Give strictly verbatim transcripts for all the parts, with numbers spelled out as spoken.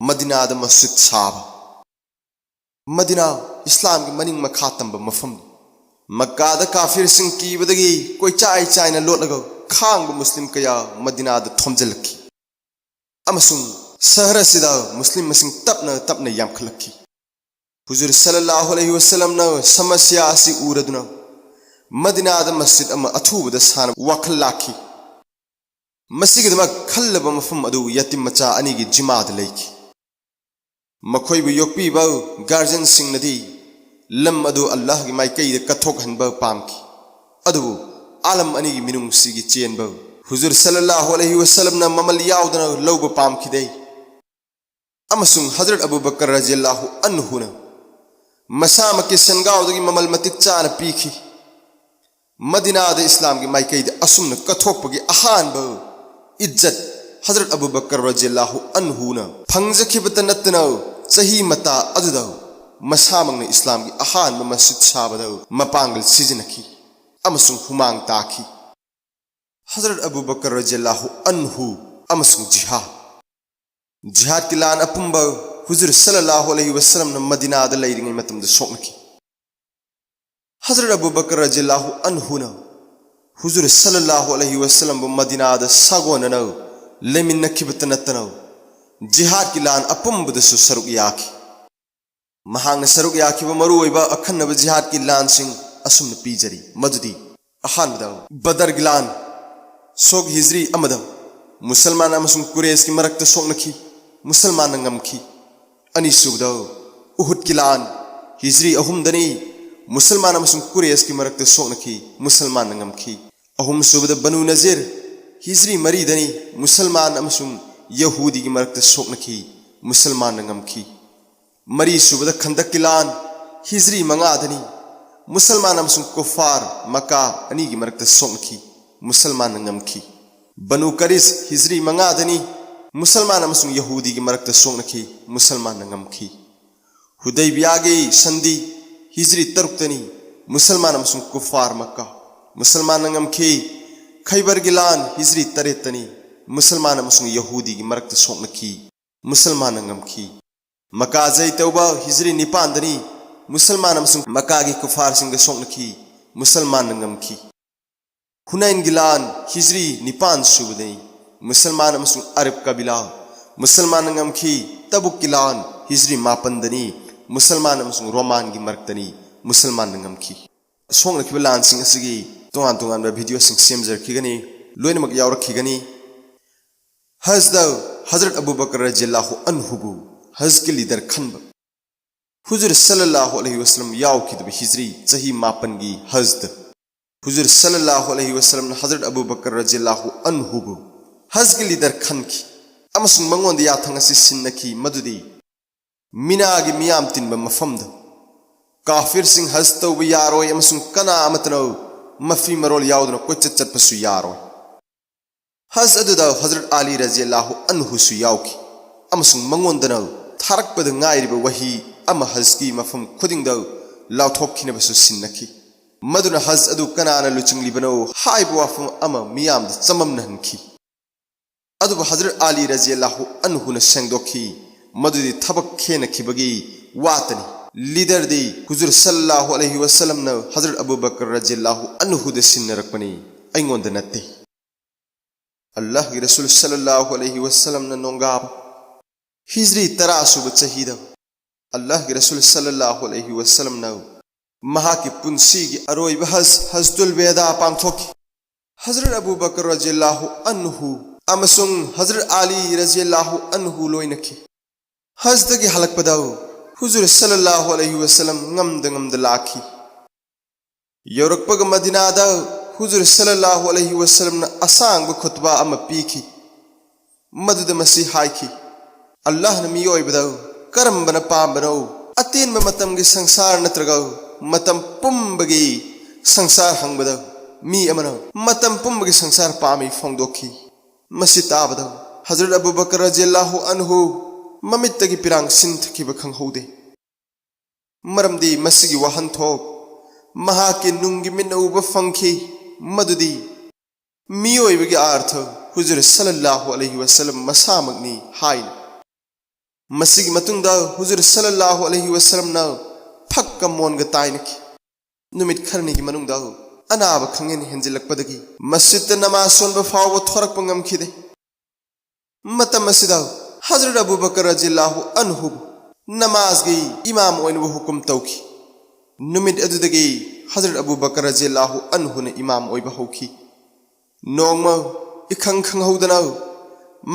ꯃꯗꯤꯅꯥꯗ ꯃꯁꯖꯤꯗ ꯁꯥꯕ꯫ ꯃꯗꯤꯅꯥ ꯏꯁꯂꯥꯝꯒꯤ ꯃꯅꯤꯡ ꯃꯈꯥ ꯇꯝꯕ ꯃꯐꯝꯅꯤ꯫ ꯃꯛꯀꯥꯗ ꯀꯥꯐꯤꯔꯁꯤꯡ ꯀꯤꯕꯗꯒꯤ ꯀꯣꯏꯆꯥꯏ ꯆꯥꯏꯅ ꯂꯣꯠꯂꯒ ꯈꯥꯡꯕ ꯃꯨꯁꯂꯤꯝ ꯀꯌꯥ ꯃꯗꯤꯅꯥꯗ ꯊꯣꯝꯖꯤꯜꯂꯛꯈꯤ, ꯑꯃꯁꯨꯡ ꯁꯍꯔ ꯑꯁꯤꯗ ꯃꯨꯁꯂꯤꯝ ꯃꯁꯤꯡ ꯇꯞꯅ ꯇꯞꯅ ꯌꯥꯝꯈꯠꯂꯛꯈꯤ꯫ ꯍꯨꯖꯨꯔ ꯁꯜꯂꯜꯂꯥꯍꯨ ꯑꯂꯩꯍꯤ ꯋꯁꯜꯂꯝꯅ ꯁꯃꯁ꯭ꯌꯥ ꯑꯁꯤ ꯎꯔꯗꯨꯅ ꯃꯗꯤꯅꯥꯗ ꯃꯁꯖꯤꯗ ꯑꯃ ꯑꯊꯨꯕꯗ ꯁꯥꯅꯕ ꯋꯥꯈꯜ ꯂꯥꯛꯈꯤ꯫ ꯃꯁꯤꯒꯤꯗꯃꯛ ꯈꯜꯂꯕ ꯃꯐꯝ ꯑꯗꯨ ꯌꯇꯤꯝ ꯃꯆꯥ ꯑꯅꯤꯒꯤ ꯖꯤꯃꯥꯗ ꯂꯩꯈꯤ꯫ ꯃꯈꯣꯏꯕꯨ ꯌꯣꯛꯄꯤꯕ ꯒꯥꯔꯖꯤꯌꯟꯁꯤꯡꯅꯗꯤ ꯂꯝ ꯑꯗꯨ ꯑꯜꯂꯥꯍꯒꯤ ꯃꯥꯏꯀꯩꯗ ꯀꯠꯊꯣꯛꯍꯟꯕ ꯄꯥꯝꯈꯤ, ꯑꯗꯨꯕꯨ ꯑꯥꯂꯝ ꯑꯅꯤꯒꯤ ꯃꯤꯅꯨꯡꯁꯤꯒꯤ ꯆꯦꯟꯕ ꯍꯨꯖꯨꯔ ꯁꯜꯂꯜꯂꯥꯍꯨ ꯑꯂꯩꯍꯤ ꯋꯁꯜꯂꯝꯅ ꯃꯃꯜ ꯌꯥꯎꯗꯅ ꯂꯧꯕ ꯄꯥꯝꯈꯤꯗꯦ꯫ ꯑꯃꯁꯨꯡ ꯍꯖꯔꯠ ꯑꯕꯨ ꯕꯀꯔ ꯔꯖꯤꯌꯜꯂꯥꯍꯨ ꯑꯟꯍꯨꯅ ꯃꯁꯥꯃꯛꯀꯤ ꯁꯦꯟꯒꯥꯎꯗꯒꯤ ꯃꯃꯜ ꯃꯇꯤꯛ ꯆꯥꯅ ꯄꯤꯈꯤ꯫ ꯃꯗꯤꯅꯥꯗ ꯏꯁꯂꯥꯝꯒꯤ ꯃꯥꯏꯀꯩꯗ ꯑꯁꯨꯝꯅ ꯀꯠꯊꯣꯛꯄꯒꯤ ꯑꯍꯥꯟꯕ ꯏꯖꯠ ꯍꯖꯔꯠ ꯑꯕꯨ ꯕꯀꯔ ꯔꯖꯤꯌꯜꯂꯥꯍꯨ ꯑꯟꯍꯨꯅ ꯐꯪꯖꯈꯤꯕꯇ ꯅꯠꯇꯅ, ꯆꯍꯤ ꯃꯇꯥ ꯑꯗꯨꯗ ꯃꯁꯥꯃꯛꯅ ꯏꯁꯂꯥꯝꯒꯤ ꯑꯍꯥꯟꯕ ꯃꯁꯖꯤꯗ ꯁꯥꯕꯗ ꯃꯄꯥꯡꯒꯜ ꯁꯤꯖꯤꯟꯅꯈꯤ ꯑꯃꯁꯨꯡ ꯍꯨꯃꯥꯡ ꯇꯥꯈꯤ꯫ ꯍꯖꯔꯠ ꯑꯕꯨ ꯕꯀꯔ ꯔꯖꯤꯌꯜꯂꯥꯍꯨ ꯑꯟꯍꯨ ꯑꯃꯁꯨꯡ ꯖꯤꯍꯥꯗ꯫ ꯖꯤꯍꯥꯗꯀꯤ ꯂꯥꯟ ꯑꯄꯨꯝꯕ ꯍꯨꯖꯨꯔ ꯁꯜꯂꯜꯂꯥꯍꯨ ꯑꯂꯩꯍꯤ ꯋꯁꯜꯂꯝꯅ ꯃꯗꯤꯅꯥꯗ ꯂꯩꯔꯤꯉꯩ ꯃꯇꯝꯗ ꯁꯣꯛꯅꯈꯤ꯫ ꯍꯖꯔꯠ ꯑꯕꯨ ꯕꯀꯔ ꯔꯖꯤꯌꯜꯂꯥꯍꯨ ꯑꯟꯍꯨꯅ ꯍꯨꯖꯨꯔ ꯁꯜꯂꯜꯂꯥꯍꯨ ꯑꯂꯩꯍꯤ ꯋꯁꯜꯂꯝꯕꯨ ꯃꯗꯤꯅꯥꯗ ꯁꯥꯒꯣꯟꯅꯅ ꯂꯩꯃꯤꯟꯅꯈꯤꯕꯇ ꯅꯠꯇꯅ, ꯖꯤꯍꯥꯗꯀꯤ ꯂꯥꯟ ꯑꯄꯨꯝꯕꯗꯁꯨ ꯁꯔꯨꯛ ꯌꯥꯈꯤ꯫ ꯃꯍꯥꯛꯅ ꯁꯔꯨꯛ ꯌꯥꯈꯤꯕ ꯃꯔꯨꯑꯣꯏꯕ ꯑꯈꯟꯅꯕ ꯖꯤꯍꯥꯗꯀꯤ ꯂꯥꯟꯁꯤꯡ ꯑꯁꯨꯝꯅ ꯄꯤꯖꯔꯤ, ꯃꯗꯨꯗꯤ: ꯑꯍꯥꯟꯕꯗ, ꯕꯗꯔꯒꯤ ꯂꯥꯟ꯫ ꯁꯣꯛ ꯍꯤꯖ꯭ꯔꯤ ꯑꯃꯗ ꯃꯨꯁꯜꯃꯥꯟ ꯑꯃꯁꯨꯡ ꯀꯨꯔꯦꯁꯀꯤ ꯃꯔꯛꯇ ꯁꯣꯛꯅꯈꯤ, ꯃꯨꯁꯜꯃꯥꯟꯅ ꯉꯝꯈꯤ꯫ ꯑꯅꯤꯁꯨꯕꯗ, ꯎꯍꯨꯗꯀꯤ ꯂꯥꯟ꯫ ꯍꯤꯖ꯭ꯔꯤ ꯑꯍꯨꯝꯗꯅꯤ, ꯃꯨꯁꯜꯃꯥꯟ ꯑꯃꯁꯨꯡ ꯀꯨꯔꯦꯁꯀꯤ ꯃꯔꯛꯇ ꯁꯣꯛꯅꯈꯤ, ꯃꯨꯁꯜꯃꯥꯟꯅ ꯉꯝꯈꯤ꯫ ꯑꯍꯨꯝꯁꯨꯕꯗ, ꯕꯅꯨ ꯅꯖꯤꯔ꯫ ꯍꯤꯖ꯭ꯔꯤ ꯃꯔꯤꯗꯅꯤ, ꯃꯨꯁꯜꯃꯥꯟ ꯑꯃꯁꯨꯡ ꯌꯍꯨꯗꯤꯒꯤ ꯃꯔꯛꯇ ꯁꯣꯛꯅꯈꯤ, ꯃꯨꯁꯜꯃꯥꯟꯅ ꯉꯝꯈꯤ꯫ ꯃꯔꯤꯁꯨꯕꯗ, ꯈꯟꯗꯛꯀꯤ ꯂꯥꯟ꯫ ꯍꯤꯖ꯭ꯔꯤ ꯃꯉꯥꯗꯅꯤ, ꯃꯨꯁꯜꯃꯥꯟ ꯑꯃꯁꯨꯡ ꯀꯨꯐꯥꯔ ꯃꯀꯥ ꯑꯅꯤꯒꯤ ꯃꯔꯛꯇ ꯁꯣꯛꯅꯈꯤ, ꯃꯨꯁꯜꯃꯥꯟꯅ ꯉꯝꯈꯤ꯫ ꯕꯅꯨ ꯀꯔꯤꯖ꯫ ꯍꯤꯖ꯭ꯔꯤ ꯃꯉꯥꯗꯅꯤ, ꯃꯨꯁꯜꯃꯥꯟ ꯑꯃꯁꯨꯡ ꯌꯍꯨꯗꯤꯒꯤ ꯃꯔꯛꯇ ꯁꯣꯛꯅꯈꯤ, ꯃꯨꯁꯜꯃꯥꯟꯅ ꯉꯝꯈꯤ꯫ ꯍꯨꯗꯩꯕꯤꯌꯥꯒꯤ ꯁꯟꯗꯤ꯫ ꯍꯤꯖ꯭ꯔꯤ ꯇꯔꯨꯛꯇꯅꯤ, ꯃꯨꯁꯜꯃꯥꯟ ꯑꯃꯁꯨꯡ ꯀꯨꯐꯥꯔ ꯃꯀꯥ꯫ ꯃꯨꯁꯜꯃꯥꯟꯅ ꯉꯝꯈꯤ꯫ ꯈꯩꯕꯔꯒꯤ ꯂꯥꯟ꯫ ꯍꯤꯖ꯭ꯔꯤ ꯇꯔꯦꯠꯇꯅꯤ, ꯃꯨꯁꯜꯃꯥꯟ ꯑꯃꯁꯨꯡ ꯌꯍꯨꯗꯤꯒꯤ ꯃꯔꯛꯇ ꯁꯣꯛꯅꯈꯤ꯫ ꯃꯨꯁꯜꯃꯥꯟꯅ ꯉꯝꯈꯤ꯫ ꯃꯀꯥ ꯖꯩ ꯇꯧꯕ ꯍꯤꯖ꯭ꯔꯤ ꯅꯤꯄꯥꯟꯗꯅꯤ꯫ ꯃꯨꯁꯜꯃꯥꯟ ꯑꯃꯁꯨꯡ ꯃꯀꯥꯒꯤ ꯀꯨꯐꯥꯔꯁꯤꯡꯒ ꯁꯣꯛꯅꯈꯤ꯫ ꯃꯨꯁꯜꯃꯥꯟꯅ ꯉꯝꯈꯤ꯫ ꯍꯨꯅꯥꯏꯟꯒꯤ ꯂꯥꯟ ꯍꯤꯖ꯭ꯔꯤ ꯅꯤꯄꯥꯟ ꯁꯨꯕꯗꯅꯤ꯫ ꯃꯨꯁꯜꯃꯥꯟ ꯑꯃꯁꯨꯡ ꯑꯔꯕ ꯀꯕꯤꯂꯥ꯫ ꯃꯨꯁꯜꯃꯥꯟꯅ ꯉꯝꯈꯤ꯫ ꯇꯕꯨꯛꯀꯤ ꯂꯥꯟ ꯍꯤꯖ꯭ꯔꯤ ꯃꯥꯄꯟꯗꯅꯤ꯫ ꯃꯨꯁꯜꯃꯥꯟ ꯑꯃꯁꯨꯡ ꯔꯣꯃꯥꯟꯒꯤ ꯃꯔꯛꯇꯅꯤ꯫ ꯃꯨꯁꯜꯃꯥꯟꯅ ꯉꯝꯈꯤ꯫ ꯁꯣꯛꯅꯈꯤꯕ ꯂꯥꯟꯁꯤꯡ ꯑꯁꯤꯒꯤ ꯇꯣꯉꯥꯟ ꯇꯣꯉꯥꯟꯕ ꯚꯤꯗꯤꯑꯣꯁꯤꯡ ꯁꯦꯝꯖꯔꯛꯈꯤꯒꯅꯤ꯫ ꯂꯣꯏꯅꯃꯛ ꯌꯥꯎꯔꯛꯈꯤꯒꯅꯤ꯫ ꯍꯖꯗ ꯍꯖꯔꯠ ꯑꯕꯨ ꯕꯀꯔ ꯔꯖꯤꯌꯜꯂꯥꯍꯨ ꯑꯟꯍꯨꯕꯨ ꯍꯖꯒꯤ ꯂꯤꯗꯔ ꯈꯟꯕ꯫ ꯍꯨꯖꯨꯔ ꯁꯜꯂꯜꯂꯥꯍꯨ ꯑꯂꯩꯍꯤ ꯋꯁꯜꯂꯝ ꯌꯥꯎꯈꯤꯗꯕ ꯍꯤꯖ꯭ꯔꯤ ꯆꯍꯤ ꯃꯥꯄꯟꯒꯤ ꯍꯖꯗ ꯍꯨꯖꯨꯔ ꯁꯜꯂꯜꯂꯥꯍꯨ ꯑꯂꯩꯍꯤ ꯋꯁꯜꯂꯝꯅ ꯍꯖꯔꯠ ꯑꯕꯨ ꯕꯀꯔ ꯔꯖꯤꯌꯜꯂꯥꯍꯨ ꯑꯟꯍꯨꯕꯨ ꯍꯖꯒꯤ ꯂꯤꯗꯔ ꯈꯟꯈꯤ ꯑꯃꯁꯨꯡ ꯃꯉꯣꯟꯗ ꯌꯥꯊꯪ ꯑꯁꯤ ꯁꯤꯟꯅꯈꯤ, ꯃꯗꯨꯗꯤ ꯃꯤꯅꯥꯒꯤ ꯃꯤꯌꯥꯝ ꯇꯤꯟꯕ ꯃꯐꯝꯗ ꯀꯥꯐꯤꯔꯁꯤꯡ ꯍꯖ ꯇꯧꯕ ꯌꯥꯔꯣꯏ ꯑꯃꯁꯨꯡ ꯀꯅꯥ ꯑꯃꯠꯇꯅ ꯃꯐꯤ ꯃꯔꯣꯜ ꯌꯥꯎꯗꯅ ꯀꯣꯏꯆꯠ ꯆꯠꯄꯁꯨ ꯌꯥꯔꯣꯏ꯫ ꯍꯖ ꯑꯗꯨꯗ ꯍꯖꯔꯠ ꯑꯂꯤ ꯔꯖꯤꯌꯜꯂꯥꯍꯨ ꯑꯟꯍꯨꯁꯨ ꯌꯥꯎꯈꯤ ꯑꯃꯁꯨꯡ ꯃꯉꯣꯟꯗꯅ ꯊꯥꯔꯛꯄꯗ ꯉꯥꯏꯔꯤꯕ ꯋꯥꯍꯤ ꯑꯃ ꯍꯖꯒꯤ ꯃꯐꯝ ꯈꯨꯗꯤꯡꯗ ꯂꯥꯎꯊꯣꯛꯈꯤꯅꯕꯁꯨ ꯁꯤꯟꯅꯈꯤ꯫ ꯃꯗꯨꯅ ꯍꯖ ꯑꯗꯨ ꯀꯅꯥꯅ ꯂꯨꯆꯤꯡꯂꯤꯕꯅꯣ ꯍꯥꯏꯕ ꯋꯥꯐꯝ ꯑꯃ ꯃꯤꯌꯥꯝꯗ ꯆꯃꯝꯅꯍꯟꯈꯤ꯫ ꯑꯗꯨꯕꯨ ꯍꯖꯔꯠ ꯑꯂꯤ ꯔꯖꯤꯌꯜꯂꯥꯍꯨ ꯑꯟꯍꯨꯅ ꯁꯦꯡꯗꯣꯛꯈꯤ, ꯃꯗꯨꯗꯤ ꯊꯕꯛ ꯈꯦꯟꯅꯈꯤꯕꯒꯤ ꯋꯥꯇꯅꯤ꯫ ꯂꯤꯗꯔꯗꯤ ꯍꯨꯖꯨꯔ ꯁꯜꯂꯜꯂꯥꯍꯨ ꯑꯂꯩꯍꯤ ꯋꯁꯜꯂꯝꯅ ꯍꯖꯔꯠ ꯑꯕꯨ ꯕꯀꯔ ꯔꯖꯤꯌꯜꯂꯥꯍꯨ ꯑꯟꯍꯨꯗ ꯁꯤꯟꯅꯔꯛꯄꯅꯤ, ꯑꯩꯉꯣꯟꯗ ꯅꯠꯇꯦ꯫ ꯑꯜꯂꯥꯍꯒꯤ ꯔꯁꯨꯜ ꯁꯜꯂꯜꯂꯥꯍꯨ ꯑꯂꯩꯍꯤ ꯋꯁꯜꯂꯝꯅ ꯅꯣꯡꯒꯥꯕ ꯍꯤꯖ꯭ꯔꯤ ꯇꯔꯥ ꯁꯨꯕ ꯆꯍꯤꯗ ꯑꯜꯂꯥꯍꯒꯤ ꯔꯁꯨꯜ ꯁꯜꯂꯜꯂꯥꯍꯨ ꯑꯂꯩꯍꯤ ꯋꯁꯜꯂꯝꯅ ꯃꯍꯥꯛꯀꯤ ꯄꯨꯟꯁꯤꯒꯤ ꯑꯔꯣꯏꯕ ꯍꯖ, ꯍꯖꯇꯨꯜ ꯋꯦꯗꯥ ꯄꯥꯡꯊꯣꯛꯈꯤ꯫ ꯍꯖꯔꯠ ꯑꯕꯨ ꯕꯀꯔ ꯔꯖꯤꯌꯜꯂꯥꯍꯨ ꯑꯟꯍꯨ ꯑꯃꯁꯨꯡ ꯍꯖꯔꯠ ꯑꯂꯤ ꯔꯖꯤꯌꯜꯂꯥꯍꯨ ꯑꯟꯍꯨ ꯂꯣꯏꯅꯈꯤ꯫ ꯍꯖꯗꯒꯤ ꯍꯜꯂꯛꯄꯗ ꯍꯨꯖꯨꯔ ꯁꯜꯂꯜꯂꯥꯍꯨ ꯑꯂꯩꯍꯤ ꯋꯁꯜꯂꯝ ꯉꯝꯗ ꯉꯝꯗ ꯂꯥꯛꯈꯤ꯫ ꯌꯧꯔꯛꯄꯒ ꯃꯗꯤꯅꯥꯗ ꯍꯨꯖꯨꯔ ꯁꯜꯂꯜꯂꯥꯍꯨ ꯑꯂꯩꯍꯤ ꯋꯁꯜꯂꯝꯅ ꯑꯁꯥꯡꯕ ꯈꯨꯠꯕꯥ ꯑꯃ ꯄꯤꯈꯤ꯫ ꯃꯗꯨꯗ ꯃꯁꯤ ꯍꯥꯏꯈꯤ, "ꯑꯜꯂꯥꯍꯅ ꯃꯤꯑꯣꯏꯕꯗ ꯀꯔꯝꯕꯅ ꯄꯥꯝꯕꯅꯣ? ꯑꯇꯦꯟꯕ ꯃꯇꯝꯒꯤ ꯁꯪꯁꯥꯔ ꯅꯠꯇ꯭ꯔꯒ ꯃꯇꯝ ꯄꯨꯝꯕꯒꯤ ꯁꯪꯁꯥꯔ?" ꯍꯪꯕꯗ ꯃꯤ ꯑꯃꯅ ꯃꯇꯝ ꯄꯨꯝꯕꯒꯤ ꯁꯪꯁꯥꯔ ꯄꯥꯝꯃꯤ ꯐꯣꯡꯗꯣꯛꯈꯤ꯫ ꯃꯁꯤ ꯇꯥꯕꯗ ꯍꯖꯔꯠ ꯑꯕꯨ ꯕꯀꯔ ꯔꯖꯤꯌꯜꯂꯥꯍꯨ ꯑꯟꯍꯨ ꯃꯃꯤꯠꯇꯒꯤ ꯄꯤꯔꯥꯡ ꯁꯤꯟꯊꯈꯤꯕ ꯈꯪꯍꯧꯗꯦ꯫ ꯃꯔꯝꯗꯤ ꯃꯁꯤꯒꯤ ꯋꯥꯍꯟꯊꯣꯛ ꯃꯍꯥꯛꯀꯤ ꯅꯨꯡꯒꯤ ꯃꯤꯠꯅ ꯎꯕ ꯐꯪꯈꯤ, ꯃꯗꯨꯗꯤ ꯃꯤꯑꯣꯏꯕꯒꯤ ꯑꯥꯔꯊ ꯍꯨꯖꯨꯔ ꯁꯜꯂꯜꯂꯥꯍꯨ ꯑꯂꯩꯍꯤ ꯋꯁꯜꯂꯝ ꯃꯁꯥꯃꯛꯅꯤ ꯍꯥꯏꯅ꯫ ꯃꯁꯤꯒꯤ ꯃꯇꯨꯡꯗ ꯍꯨꯖꯨꯔ ꯁꯜꯂꯜꯂꯥꯍꯨ ꯑꯂꯩꯍꯤ ꯋꯁꯜꯂꯝꯅ ꯐꯛꯀ ꯃꯣꯟꯒ ꯇꯥꯏꯅꯈꯤ꯫ ꯅꯨꯃꯤꯠ ꯈꯔꯅꯤꯒꯤ ꯃꯅꯨꯡꯗ ꯑꯅꯥꯕ ꯈꯪꯍꯦꯟ ꯍꯦꯟꯖꯤꯜꯂꯛꯄꯗꯒꯤ ꯃꯁꯖꯤꯗꯇ ꯅꯃꯥꯖ ꯁꯣꯟꯕ ꯐꯥꯎꯕ ꯊꯣꯔꯛꯄ ꯉꯝꯈꯤꯗꯦ꯫ ꯃꯇꯝ ꯑꯁꯤꯗ ꯍꯖꯔꯠ ꯑꯕꯨ ꯕꯀꯔ ꯔꯖꯤꯌꯜꯂꯥꯍꯨ ꯑꯟꯍꯨꯕꯨ ꯅꯃꯥꯖꯒꯤ ꯏꯃꯥꯝ ꯑꯣꯏꯅꯕ ꯍꯨꯀꯨꯝ ꯇꯧꯈꯤ꯫ ꯅꯨꯃꯤꯠ ꯑꯗꯨꯗꯒꯤ ꯍꯖꯔꯠ ꯑꯕꯨ ꯕꯀꯔ ꯔꯖꯤꯌꯜꯂꯥꯍꯨ ꯑꯟꯍꯨꯅ ꯏꯃꯥꯝ ꯑꯣꯏꯕ ꯍꯧꯈꯤ꯫ ꯅꯣꯡꯃ ꯏꯈꯪ ꯈꯪꯍꯧꯗꯅ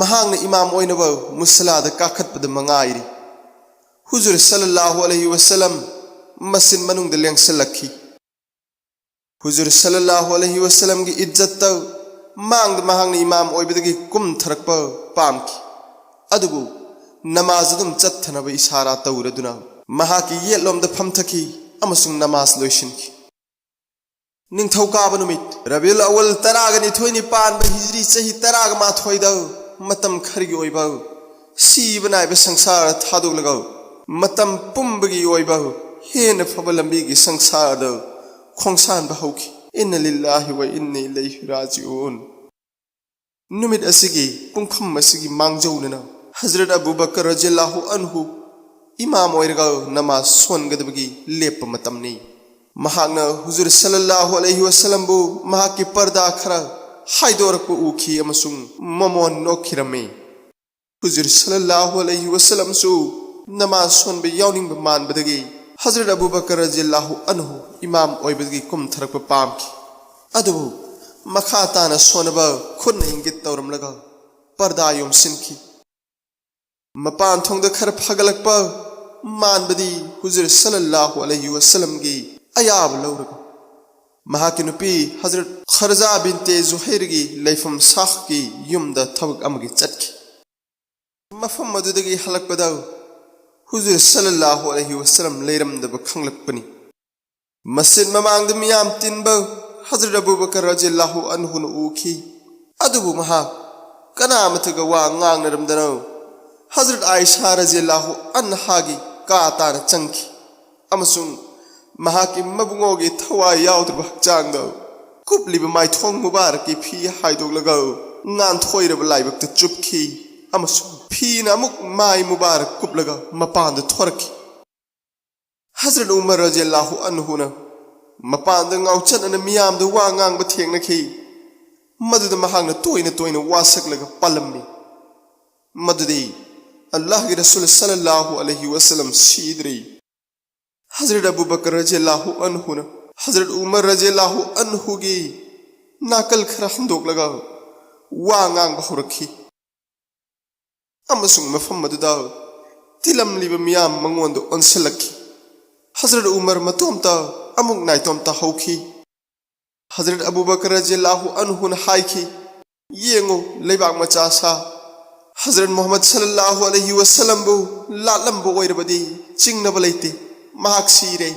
ꯃꯍꯥꯛꯅ ꯏꯃꯥꯝ ꯑꯣꯏꯅꯕ ꯃꯨꯁꯂꯥꯗ ꯀꯥꯈꯠꯄꯗ ꯃꯉꯥꯏꯔꯤ꯫ ꯍꯨꯖꯨꯔ ꯁꯜꯂꯜꯂꯥꯍꯨ ꯑꯂꯩꯍꯤ ꯋꯁꯜꯂꯝ ꯃꯁꯖꯤꯗ ꯃꯅꯨꯡꯗ ꯂꯦꯡꯁꯜꯂꯛꯈꯤ꯫ ꯍꯨꯖꯨꯔ ꯁꯜꯂꯜꯂꯥꯍꯨ ꯑꯂꯩꯍꯤ ꯋꯁꯜꯂꯝꯒꯤ ꯏꯖꯠꯇ ꯃꯥꯡꯗ ꯃꯍꯥꯛꯅ ꯏꯃꯥꯝ ꯑꯣꯏꯕꯗꯒꯤ ꯀꯨꯝꯊꯔꯛꯄ ꯄꯥꯝꯈꯤ꯫ ꯑꯗꯨꯕꯨ ꯅꯃꯥꯖ ꯑꯗꯨꯝ ꯆꯠꯊꯅꯕ ꯏꯁꯥꯔꯥ ꯇꯧꯔꯗꯨꯅ ꯃꯍꯥꯛꯀꯤ ꯌꯦꯠꯂꯣꯝꯗ ꯐꯝꯊꯈꯤ ꯑꯃꯁꯨꯡ ꯅꯃꯥꯖ ꯂꯣꯏꯁꯤꯟꯈꯤ꯫ ꯅꯤꯡꯊꯧꯀꯥꯕ ꯅꯨꯃꯤꯠ, ꯔꯕꯤꯎꯜ ꯑꯋꯜ ꯇꯔꯥꯒ ꯅꯤꯊꯣꯏꯅꯤ ꯄꯥꯟꯕ ꯍꯤꯖ꯭ꯔꯤ ꯆꯍꯤ ꯇꯔꯥꯒ ꯃꯥꯊꯣꯏꯗ ꯃꯇꯝ ꯈꯔꯒꯤ ꯑꯣꯏꯕ ꯁꯤꯕ ꯅꯥꯏꯕ ꯁꯪꯁꯥꯔ ꯊꯥꯗꯣꯛꯂꯒ ꯃꯇꯝ ꯄꯨꯝꯕꯒꯤ ꯑꯣꯏꯕ ꯍꯦꯟꯅ ꯐꯕ ꯂꯝꯕꯤꯒꯤ ꯁꯪꯁꯥꯔꯗ ꯈꯣꯡꯁꯥꯟꯕ ꯍꯧꯈꯤ꯫ ꯏꯟꯅ ꯂꯤꯜꯂꯥꯍꯤ ꯋ ꯏꯟꯅ ꯏꯂꯩꯍꯤ ꯔꯥꯖꯤꯎꯟ꯫ ꯅꯨꯃꯤꯠ ꯑꯁꯤꯒꯤ ꯄꯨꯡꯐꯝ ꯑꯁꯤꯒꯤ ꯃꯥꯡꯖꯧꯅꯅ ꯍꯖꯔꯠ ꯑꯕꯨ ꯕꯀꯔ ꯔꯖꯤꯌꯜꯂꯥꯍꯨ ꯑꯟꯍꯨ ꯏꯃꯥꯝ ꯑꯣꯏꯔꯒ ꯅꯃꯥꯖ ꯁꯣꯟꯒꯗꯕꯒꯤ ꯂꯦꯞꯄ ꯃꯇꯝꯅꯤ꯫ ꯃꯍꯥꯛꯅ ꯍꯨꯖꯨꯔ ꯁꯜꯂꯜꯂꯥꯍꯨ ꯑꯂꯩꯍꯤ ꯋꯁꯜꯂꯝꯕꯨ ꯃꯍꯥꯛꯀꯤ ꯄꯔꯗꯥ ꯈꯔ ꯍꯥꯏꯗꯣꯔꯛꯄ ꯎꯈꯤ ꯑꯃꯁꯨꯡ ꯃꯃꯣꯟ ꯅꯣꯛꯈꯤꯔꯝꯃꯤ꯫ ꯍꯨꯖꯨꯔ ꯁꯜꯂꯜꯂꯥꯍꯨ ꯑꯂꯩꯍꯤ ꯋꯁꯜꯂꯝꯁꯨ ꯅꯃꯥꯖ ꯁꯣꯟꯕ ꯌꯥꯎꯅꯤꯡꯕ ꯃꯥꯟꯕꯗꯒꯤ ꯍꯖꯔꯠ ꯑꯕꯨ ꯕꯀꯔ ꯔꯖꯤꯌꯜꯂꯥꯍꯨ ꯑꯟꯍꯨ ꯏꯃꯥꯝ ꯑꯣꯏꯕꯗꯒꯤ ꯀꯨꯝꯊꯔꯛꯄ ꯄꯥꯝꯈꯤ꯫ ꯑꯗꯨꯕꯨ ꯃꯈꯥ ꯇꯥꯅ ꯁꯣꯟꯅꯕ ꯈꯨꯠꯅ ꯏꯪꯒꯤꯠ ꯇꯧꯔꯝꯂꯒ ꯄꯔꯗꯥ ꯌꯣꯝꯁꯤꯟꯈꯤ꯫ ꯃꯄꯥꯟ ꯊꯣꯡꯗ ꯈꯔ ꯐꯒꯠꯂꯛꯄ ꯃꯥꯟꯕꯗꯤ ꯍꯨꯖꯨꯔ ꯁꯜꯂꯜꯂꯥꯍꯨ ꯑꯂꯩꯍꯤ ꯋꯁꯜꯂꯝꯒꯤ ꯑꯌꯥꯕ ꯂꯧꯔꯒ ꯃꯍꯥꯛꯀꯤ ꯅꯨꯄꯤ ꯍꯖꯔꯠ ꯈꯔꯖꯥ ꯕꯤꯟꯇꯦ ꯖꯨꯍꯩꯔꯒꯤ ꯂꯩꯐꯝ ꯁꯥꯈꯀꯤ ꯌꯨꯝꯗ ꯊꯕꯛ ꯑꯃꯒꯤ ꯆꯠꯈꯤ꯫ ꯃꯐꯝ ꯑꯗꯨꯗꯒꯤ ꯍꯜꯂꯛꯄꯗ ꯍꯨꯖꯨꯔ ꯁꯜꯂꯜꯂꯥꯍꯨ ꯑꯂꯩꯍꯤ ꯋꯁꯜꯂꯝ ꯂꯩꯔꯝꯗꯕ ꯈꯪꯂꯛꯄꯅꯤ꯫ ꯃꯁꯖꯤꯗ ꯃꯃꯥꯡꯗ ꯃꯤꯌꯥꯝ ꯇꯤꯟꯕ ꯍꯖꯔꯠ ꯑꯕꯨ ꯕꯀꯔ ꯔꯖꯤꯌꯜꯂꯥꯍꯨ ꯑꯟꯍꯨꯅ ꯎꯈꯤ꯫ ꯑꯗꯨꯕꯨ ꯃꯍꯥꯛ ꯀꯅꯥ ꯑꯃꯠꯇꯒ ꯋꯥ ꯉꯥꯡꯅꯔꯝꯗꯅ ꯍꯖꯔꯠ ꯑꯥꯏꯁꯥ ꯔꯖꯤꯌꯜꯂꯥꯍꯨ ꯑꯟꯍꯥꯒꯤ ꯀꯥ ꯇꯥꯅ ꯆꯪꯈꯤ ꯑꯃꯁꯨꯡ ꯃꯍꯥꯛꯀꯤ ꯃꯕꯨꯡꯉꯣꯒꯤ ꯊꯋꯥꯏ ꯌꯥꯎꯗ꯭ꯔꯕ ꯍꯛꯆꯥꯡꯗ ꯀꯨꯞꯂꯤꯕ ꯃꯥꯏꯊꯣꯡ ꯃꯨꯕꯥꯔꯛꯀꯤ ꯐꯤ ꯍꯥꯏꯗꯣꯛꯂꯒ ꯉꯥꯟꯊꯣꯏꯔꯕ ꯂꯥꯏꯕꯛꯇ ꯆꯨꯞꯈꯤ ꯑꯃꯁꯨꯡ ꯐꯤꯅ ꯑꯃꯨꯛ ꯃꯥꯏ ꯃꯨꯕꯥꯔꯛ ꯀꯨꯞꯂꯒ ꯃꯄꯥꯟꯗ ꯊꯣꯔꯛꯈꯤ꯫ ꯍꯖꯔꯠ ꯎꯃꯔ ꯔꯖꯤꯌꯜꯂꯥꯍꯨ ꯑꯟꯍꯨꯅ ꯃꯄꯥꯟꯗ ꯉꯥꯎꯆꯠꯅꯅ ꯃꯤꯌꯥꯝꯗ ꯋꯥ ꯉꯥꯡꯕ ꯊꯦꯡꯅꯈꯤ꯫ ꯃꯗꯨꯗ ꯃꯍꯥꯛꯅ ꯇꯣꯏꯅ ꯇꯣꯏꯅ ꯋꯥꯁꯛꯂꯒ ꯄꯥꯜꯂꯝꯃꯤ꯫ ꯃꯗꯨꯗꯤ ꯑꯜꯂꯥꯍꯒꯤ ꯔꯁꯨꯜ ꯁꯜꯂꯜꯂꯥꯍꯨ ꯑꯂꯩꯍꯤ ꯋꯁꯜꯂꯝ ꯁꯤꯗ꯭ꯔꯤ꯫ ꯍꯖꯔꯠ ꯑꯕꯨ ꯕꯀꯔ ꯔꯖꯤꯌꯜꯂꯥꯍꯨ ꯑꯟꯍꯨꯅ ꯍꯖꯔꯠ ꯎꯃꯔ ꯔꯖꯤꯌꯜꯂꯥꯍꯨ ꯑꯟꯍꯨꯒꯤ ꯅꯥꯀꯜ ꯈꯔ ꯍꯟꯗꯣꯛꯂꯒ ꯋꯥ ꯉꯥꯡꯕ ꯍꯧꯔꯛꯈꯤ꯫ ꯑꯃꯁꯨꯡ ꯃꯐꯝ ꯑꯗꯨꯗ ꯇꯤꯜꯂꯝꯂꯤꯕ ꯃꯤꯌꯥꯝ ꯃꯉꯣꯟꯗ ꯑꯣꯟꯁꯤꯜꯂꯛꯈꯤ꯫ ꯍꯖꯔꯠ ꯎꯃꯔ ꯃꯇꯣꯝꯇ ꯑꯃꯨꯛ ꯅꯥꯏꯇꯣꯝ ꯇꯥꯍꯧꯈꯤ꯫ ꯍꯖꯔꯠ ꯑꯕꯨ ꯕꯀꯔ ꯔꯖꯤꯌꯜꯂꯥꯍꯨ ꯑꯟꯍꯨꯅ ꯍꯥꯏꯈꯤ, "ꯌꯦꯡꯉꯨ, ꯂꯩꯕꯥꯛ ꯃꯆꯥ ꯁꯥ ꯍꯖꯔꯠ ꯃꯨꯍꯝꯃꯗ ꯁꯜꯂꯜꯂꯥꯍꯨ ꯑꯂꯩꯍꯤ ꯋꯁꯜꯂꯝꯕꯨ ꯂꯥꯠꯂꯝꯕ ꯑꯣꯏꯔꯕꯗꯤ ꯆꯤꯡꯅꯕ ꯂꯩꯇꯦ, ꯃꯍꯥꯛ ꯁꯤꯔꯦ꯫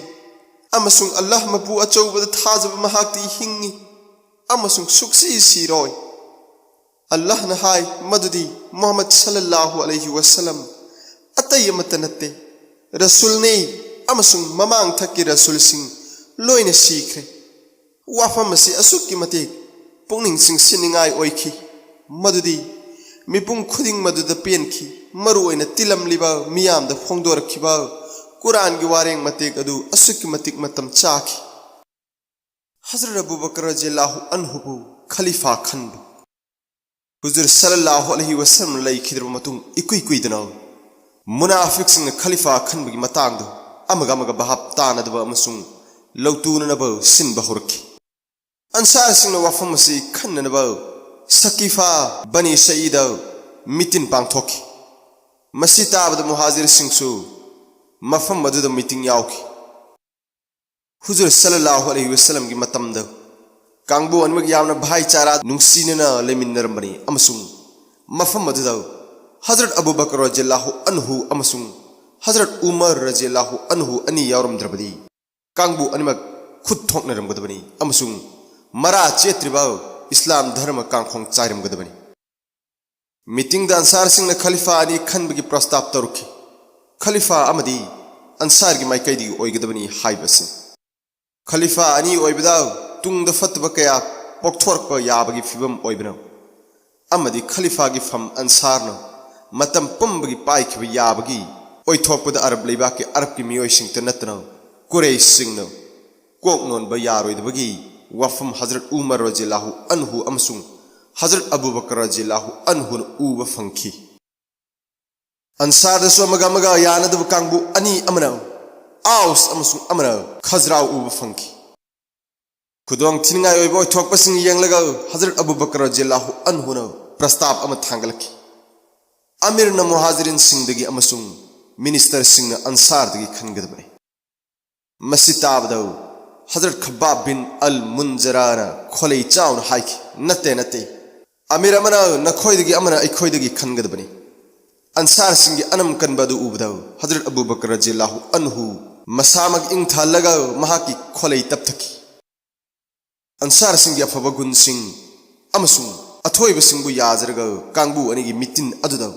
ꯑꯃꯁꯨꯡ ꯑꯜꯂꯥꯍ ꯃꯄꯨ ꯑꯆꯧꯕꯗ ꯊꯥꯖꯕ ꯃꯍꯥꯛꯇꯤ ꯍꯤꯡꯉꯤ ꯑꯃꯁꯨꯡ ꯁꯨꯛꯁꯤ ꯁꯤꯔꯣꯏ꯫" ꯑꯜꯂꯥꯍꯅ ꯍꯥꯏ ꯃꯗꯨꯗꯤ ꯃꯨꯍꯝꯃꯗ ꯁꯜꯂꯜꯂꯥꯍꯨ ꯑꯂꯩꯍꯤ ꯋꯁꯜꯂꯝ ꯑꯇꯩ ꯑꯃꯠꯇ ꯅꯠꯇꯦ, ꯔꯁꯨꯜꯅꯤ, ꯑꯃꯁꯨꯡ ꯃꯃꯥꯡ ꯊꯛꯀꯤ ꯔꯁꯨꯜꯁꯤꯡ ꯂꯣꯏꯅ ꯁꯤꯈ꯭ꯔꯦ꯫ ꯋꯥꯐꯝ ꯑꯁꯤ ꯑꯁꯨꯛꯀꯤ ꯃꯇꯤꯛ ꯄꯨꯛꯅꯤꯡ ꯆꯤꯡꯁꯤꯟꯅꯤꯡꯉꯥꯏ ꯑꯣꯏꯈꯤ, ꯃꯗꯨꯗꯤ ꯃꯤꯄꯨꯝ ꯈꯨꯗꯤꯡ ꯃꯗꯨꯗ ꯄꯦꯟꯈꯤ, ꯃꯔꯨꯑꯣꯏꯅ ꯇꯤꯜꯂꯝꯂꯤꯕ ꯃꯤꯌꯥꯝꯗ ꯐꯣꯡꯗꯣꯔꯛꯈꯤꯕ ꯀꯨꯔꯥꯟꯒꯤ ꯋꯥꯔꯦꯡ ꯃꯇꯦꯛ ꯑꯗꯨ ꯑꯁꯨꯛꯀꯤ ꯃꯇꯤꯛ ꯃꯇꯝ ꯆꯥꯈꯤ꯫ ꯍꯖꯔꯠ ꯑꯕꯨ ꯕꯀꯔ ꯔꯖꯤꯌꯜꯂꯥꯍꯨ ꯑꯟꯍꯨꯕꯨ ꯈꯂꯤꯐꯥ ꯈꯟꯕ꯫ ꯍꯨꯖꯨꯔ ꯁꯜꯂꯜꯂꯥꯍꯨ ꯑꯂꯩꯍꯤ ꯋꯁꯜꯂꯝ ꯂꯩꯈꯤꯗ꯭ꯔꯕ ꯃꯇꯨꯡ ꯏꯀꯨꯏ ꯀꯨꯏꯗꯅ ꯃꯨꯅꯥꯐꯤꯛꯁꯤꯡꯅ ꯈꯂꯤꯐꯥ ꯈꯟꯕꯒꯤ ꯃꯇꯥꯡꯗ ꯑꯃꯒ ꯑꯃꯒ ꯚꯥꯞ ꯇꯥꯅꯗꯕ ꯑꯃꯁꯨꯡ ꯂꯧꯇꯨꯅꯅꯕ ꯁꯤꯟꯕ ꯍꯧꯔꯛꯈꯤ꯫ ꯑꯟꯁꯥꯔꯁꯤꯡꯅ ꯋꯥꯐꯝ ꯑꯁꯤ ꯈꯟꯅꯅꯕ ꯁꯀꯤꯐꯥ ꯕꯅꯤ ꯁꯌꯤꯗ ꯃꯤꯇꯤꯟ ꯄꯥꯡꯊꯣꯛꯈꯤ꯫ ꯃꯁꯤ ꯇꯥꯕꯗ ꯃꯨꯍꯥꯖꯤꯔꯁꯤꯡꯁꯨ ꯃꯐꯝ ꯑꯗꯨꯗ ꯃꯤꯇꯤꯡ ꯌꯥꯎꯈꯤ꯫ ꯍꯨꯖꯨꯔ ꯁꯜꯂꯜꯂꯥꯍꯨ ꯑꯂꯩꯍꯤ ꯋꯁꯜꯂꯝꯒꯤ ꯃꯇꯝꯗ ꯀꯥꯡꯕꯨ ꯑꯅꯤꯃꯛ ꯌꯥꯝꯅ ꯚꯥꯏꯆꯥꯔꯥ ꯅꯨꯡꯁꯤꯅꯅ ꯂꯩꯃꯤꯟꯅꯔꯝꯕꯅꯤ, ꯑꯃꯁꯨꯡ ꯃꯐꯝ ꯑꯗꯨꯗ ꯍꯖꯔꯠ ꯑꯕꯨ ꯕꯀꯔ ꯔꯖꯤꯌꯜꯂꯥꯍꯨ ꯑꯟꯍꯨ ꯑꯃꯁꯨꯡ ꯍꯖꯔꯠ ꯎꯃꯔ ꯔꯖꯤꯌꯜꯂꯥꯍꯨ ꯑꯟꯍꯨ ꯑꯅꯤ ꯌꯥꯎꯔꯝꯗ꯭ꯔꯕꯗꯤ ꯀꯥꯡꯕꯨ ꯑꯅꯤꯃꯛ ꯈꯨꯠ ꯊꯣꯛꯅꯔꯝꯒꯗꯕꯅꯤ ꯑꯃꯁꯨꯡ ꯃꯔꯥ ꯆꯦꯠꯇ꯭ꯔꯤꯕ ꯏꯁꯂꯥꯝ ꯙꯔꯃ ꯀꯥꯡꯈꯣꯡ ꯆꯥꯏꯔꯝꯒꯗꯕꯅꯤ꯫ ꯃꯤꯇꯤꯡꯗ ꯑꯟꯁꯥꯔꯁꯤꯡꯅ ꯈꯂꯤꯐꯥ ꯑꯅꯤ ꯈꯟꯕꯒꯤ ꯄ꯭ꯔꯁꯇꯥꯕ ꯇꯧꯔꯛꯈꯤ꯫ ꯈꯂꯤꯐꯥ ꯑꯃꯗꯤ ꯑꯟꯁꯥꯔꯒꯤ ꯃꯥꯏꯀꯩꯗꯒꯤ ꯑꯣꯏꯒꯗꯕꯅꯤ ꯍꯥꯏꯕ ꯑꯁꯤꯅꯤ꯫ ꯈꯂꯤꯐꯥ ꯑꯅꯤ ꯑꯣꯏꯕꯗ ꯇꯨꯡꯗ ꯐꯠꯇꯕ ꯀꯌꯥ ꯄꯣꯛꯊꯣꯔꯛꯄ ꯌꯥꯕꯒꯤ ꯐꯤꯕꯝ ꯑꯣꯏꯕꯅ, ꯑꯃꯗꯤ ꯈꯂꯤꯐꯥꯒꯤ ꯐꯝ ꯑꯟꯁꯥꯔꯅ ꯃꯇꯝ ꯄꯨꯝꯕꯒꯤ ꯄꯥꯏꯈꯤꯕ ꯌꯥꯕꯒꯤ ꯑꯣꯏꯊꯣꯛꯄꯗ ꯑꯔꯕ ꯂꯩꯕꯥꯛꯀꯤ ꯑꯔꯕꯀꯤ ꯃꯤꯑꯣꯏꯁꯤꯡꯇ ꯅꯠꯇꯅ ꯀꯨꯔꯩꯁꯁꯤꯡꯅ ꯀꯣꯛ ꯅꯣꯟꯕ ꯌꯥꯔꯣꯏꯗꯕꯒꯤ ꯋꯥꯐꯝ ꯍꯖꯔꯠ ꯎꯃꯔ ꯔꯖꯤꯌꯜꯂꯥꯍꯨ ꯑꯟꯍꯨ ꯑꯃꯁꯨꯡ ꯍꯖꯔꯠ ꯑꯕꯨ ꯕꯀꯔ ꯔꯖꯤꯌꯜꯂꯥꯍꯨ ꯑꯟꯍꯨꯅ ꯎꯕ ꯐꯪꯈꯤ꯫ ꯑꯟꯁꯥꯔꯗꯁꯨ ꯑꯃꯒ ꯑꯃꯒ ꯌꯥꯅꯗꯕ ꯀꯥꯡꯕꯨ ꯑꯅꯤ ꯑꯃꯅ ꯑꯥꯎꯁ ꯑꯃꯁꯨꯡ ꯑꯃꯅ ꯈꯖꯔꯥꯎ ꯎꯕ ꯐꯪꯈꯤ꯫ ꯈꯨꯗꯣꯡ ꯊꯤꯅꯤꯡꯉꯥꯏ ꯑꯣꯏꯕ ꯑꯣꯏꯊꯣꯛꯄꯁꯤꯡ ꯌꯦꯡꯂꯒ ꯍꯖꯔꯠ ꯑꯕꯨ ꯕꯀꯔ ꯔꯖꯤꯌꯜꯂꯥꯍꯨ ꯑꯟꯍꯨꯅ ꯄ꯭ꯔꯁꯇꯥꯕ ꯑꯃ ꯊꯥꯡꯒꯠꯂꯛꯈꯤ꯫ ꯑꯃꯤꯔꯅ ꯃꯨꯍꯥꯖꯤꯔꯤꯟꯁꯤꯡꯗꯒꯤ ꯑꯃꯁꯨꯡ ꯃꯤꯅꯤꯁꯇꯔꯁꯤꯡꯅ ꯑꯟꯁꯥꯔꯗꯒꯤ ꯈꯟꯒꯗꯕꯅꯤ꯫ ꯃꯁꯤ ꯇꯥꯕꯗ ꯍꯖꯔꯠ ꯈꯕꯥꯕ ꯕꯤꯟ ꯑꯜ ꯃꯨꯟꯖꯔꯥꯅ ꯈꯣꯂꯩ ꯆꯥꯎꯅ ꯍꯥꯏꯈꯤ, "ꯅꯠꯇꯦ, ꯅꯠꯇꯦ꯫ ꯑꯃꯤꯔ ꯑꯃꯅ ꯅꯈꯣꯏꯗꯒꯤ ꯑꯃꯅ ꯑꯩꯈꯣꯏꯗꯒꯤ ꯈꯟꯒꯗꯕꯅꯤ꯫" ꯑꯟꯁꯥꯔꯁꯤꯡꯒꯤ ꯑꯅꯝ ꯀꯟꯕ ꯑꯗꯨ ꯎꯕꯗ ꯍꯖꯔꯠ ꯑꯕꯨ ꯕꯀꯔ ꯔꯖꯤꯌꯜꯂꯥꯍꯨ ꯑꯟꯍꯨ ꯃꯁꯥꯃꯛ ꯏꯪꯊꯍꯜꯂꯒ ꯃꯍꯥꯛꯀꯤ ꯈꯣꯂꯩ ꯇꯞꯊꯈꯤ꯫ ꯑꯟꯁꯥꯔꯁꯤꯡꯒꯤ ꯑꯐꯕ ꯒꯨꯟꯁꯤꯡ ꯑꯃꯁꯨꯡ ꯑꯊꯣꯏꯕꯁꯤꯡꯕꯨ ꯌꯥꯖꯔꯒ ꯀꯥꯡꯕꯨ ꯑꯅꯤꯒꯤ ꯃꯤꯇꯤꯟ ꯑꯗꯨꯗ